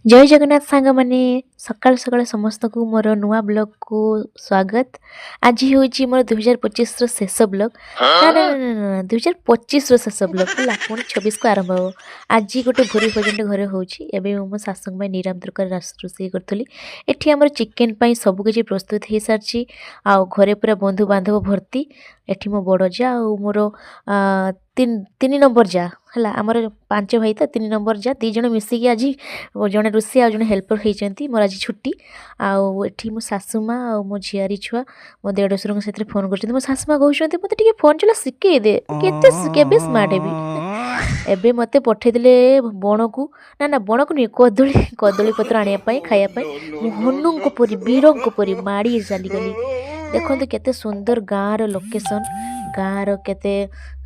ଜୟ ଜଗନ୍ନାଥ ସାଙ୍ଗମାନେ, ସକାଳୁ ସକାଳୁ ସମସ୍ତଙ୍କୁ ମୋର ନୂଆ ବ୍ଲଗ୍କୁ ସ୍ୱାଗତ। ଆଜି ହେଉଛି ମୋର 2025ର ଶେଷ ବ୍ଲଗ୍। ନା ନା ନା ନା ନା, 2025ର ଶେଷ ବ୍ଲଗ୍ ହେଲା, ପୁଣି 26କୁ ଆରମ୍ଭ ହେବ। ଆଜି ଗୋଟେ ଭୂରି ଭୋଜନଟେ ଘରେ ହେଉଛି। ଏବେ ମୁଁ ମୋ ଶାଶୁଙ୍କ ପାଇଁ ନିରାମ ତରକାରୀ ରୋଷେଇ କରୁଥିଲି। ଏଠି ଆମର ଚିକେନ୍ ପାଇଁ ସବୁକିଛି ପ୍ରସ୍ତୁତ ହେଇସାରିଛି ଆଉ ଘରେ ପୁରା ବନ୍ଧୁବାନ୍ଧବ ଭର୍ତ୍ତି। ଏଠି ମୋ ବଡ଼ ଯା ଆଉ ମୋର ତିନି ନମ୍ବର ଯା ହେଲା, ଆମର ପାଞ୍ଚ ଭାଇ ତ, ତିନି ନମ୍ବର ଯା, 2 ଜଣ ମିଶିକି ଆଜି ଜଣେ ରୋଷେଇ ଆଉ ଜଣେ ହେଲ୍ପର ହେଇଛନ୍ତି। ମୋର ଆଜି ଛୁଟି। ଆଉ ଏଠି ମୋ ଶାଶୁ ମା ଆଉ ମୋ ଝିଆରୀ ଛୁଆ ମୋ ଦେଢ଼ଶୁରଙ୍କ ସାଥିରେ ଫୋନ୍ କରୁଛନ୍ତି। ମୋ ଶାଶୁ ମା କହୁଛନ୍ତି, "ମୋତେ ଟିକେ ଫୋନ୍ ଚଲା ଶିଖେଇ ଦେ, କେତେ କେବେ ସ୍ମାର୍ଟ ହେବି?" ଏବେ ମୋତେ ପଠେଇଦେଲେ ବଣକୁ, ନା ନା, ବଣକୁ ନୁହେଁ, କଦଳୀ ପତ୍ର ଆଣିବା ପାଇଁ, ଖାଇବା ପାଇଁ। ମୁଁ ହନୁଙ୍କ ପରି, ବୀରଙ୍କ ପରି ମାଡ଼ି ଚାଲିଗଲି। ଦେଖନ୍ତୁ କେତେ ସୁନ୍ଦର ଗାଁର ଲୋକେସନ୍, ଗାଁର କେତେ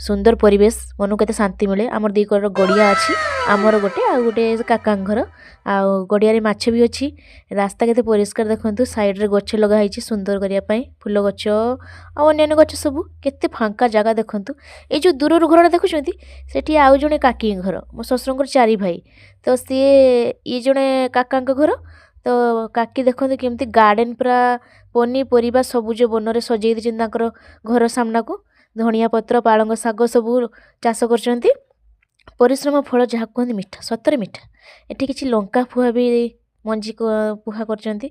ସୁନ୍ଦର ପରିବେଶ, ମନକୁ କେତେ ଶାନ୍ତି ମିଳେ। ଆମର ଦୁଇ କଡ଼ର ଗଡ଼ିଆ ଅଛି, ଆମର ଗୋଟେ ଆଉ ଗୋଟେ କାକାଙ୍କ ଘର। ଆଉ ଗଡ଼ିଆରେ ମାଛ ବି ଅଛି। ରାସ୍ତା କେତେ ପରିଷ୍କାର ଦେଖନ୍ତୁ। ସାଇଡ଼ରେ ଗଛ ଲଗା ହେଇଛି ସୁନ୍ଦର କରିବା ପାଇଁ, ଫୁଲ ଗଛ ଆଉ ଅନ୍ୟାନ୍ୟ ଗଛ ସବୁ। କେତେ ଫାଙ୍କା ଜାଗା ଦେଖନ୍ତୁ। ଏଇ ଯେଉଁ ଦୂରରୁ ଘରଟା ଦେଖୁଛନ୍ତି, ସେଠି ଆଉ ଜଣେ କାକିଙ୍କ ଘର। ମୋ ଶ୍ୱଶୁରଙ୍କର ଚାରି ଭାଇ ତ, ସିଏ ଇଏ ଜଣେ କାକାଙ୍କ ଘର। ତ କାକି ଦେଖନ୍ତୁ କେମିତି ଗାର୍ଡ଼େନ୍ ପୁରା ପନିପରିବା ସବୁଜ ବନରେ ସଜେଇ ଦେଇଛନ୍ତି। ତାଙ୍କର ଘର ସାମ୍ନାକୁ ଧନିଆ ପତ୍ର, ପାଳଙ୍ଗ ଶାଗ ସବୁ ଚାଷ କରିଛନ୍ତି। ପରିଶ୍ରମ ଫଳ ଯାହା କୁହନ୍ତି ମିଠା, ସତରେ ମିଠା। ଏଠି କିଛି ଲଙ୍କା ଫୁହା ବି ମଞ୍ଜି ପୁହା କରିଛନ୍ତି।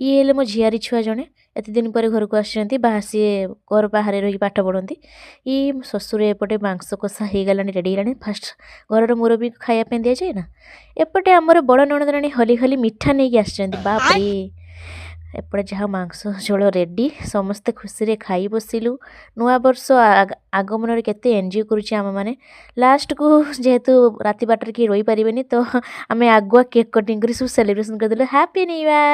ଇଏ ହେଲେ ମୋ ଝିଆରୀ ଛୁଆ ଜଣେ, ଏତେ ଦିନ ପରେ ଘରକୁ ଆସିଛନ୍ତି। ବାହା ସିଏ ଘର ବାହାରେ ରହିକି ପାଠ ପଢ଼ନ୍ତି। ଇଏ ମୋ ଶ୍ୱଶୁର। ଏପଟେ ମାଂସ କଷା ହେଇଗଲାଣି, ରେଡ଼ି ହେଇଗଲାଣି। ଫାଷ୍ଟ ଘରର ମୁରବୀ ଖାଇବା ପାଇଁ ଦିଆଯାଏ ନା। ଏପଟେ ଆମର ବଡ଼ ନଣନ୍ଦରାଣୀ ହଲି ହଲି ମିଠା ନେଇକି ଆସିଛନ୍ତି। ବାପରେ! ଏପଟେ ଯାହା ମାଂସ ଝୋଳ ରେଡ଼ି, ସମସ୍ତେ ଖୁସିରେ ଖାଇ ବସିଲୁ। ନୂଆ ବର୍ଷ ଆଗମନରେ କେତେ ଏନ୍ଜୟ କରୁଛେ ଆମେମାନେ। ଲାଷ୍ଟକୁ ଯେହେତୁ ରାତି 12ଟାରେ କେହି ରହିପାରିବେନି, ତ ଆମେ ଆଗୁଆ କେକ୍ କଟିଂ କରି ସବୁ ସେଲିବ୍ରେସନ୍ କରିଦେଲୁ। Happy new year.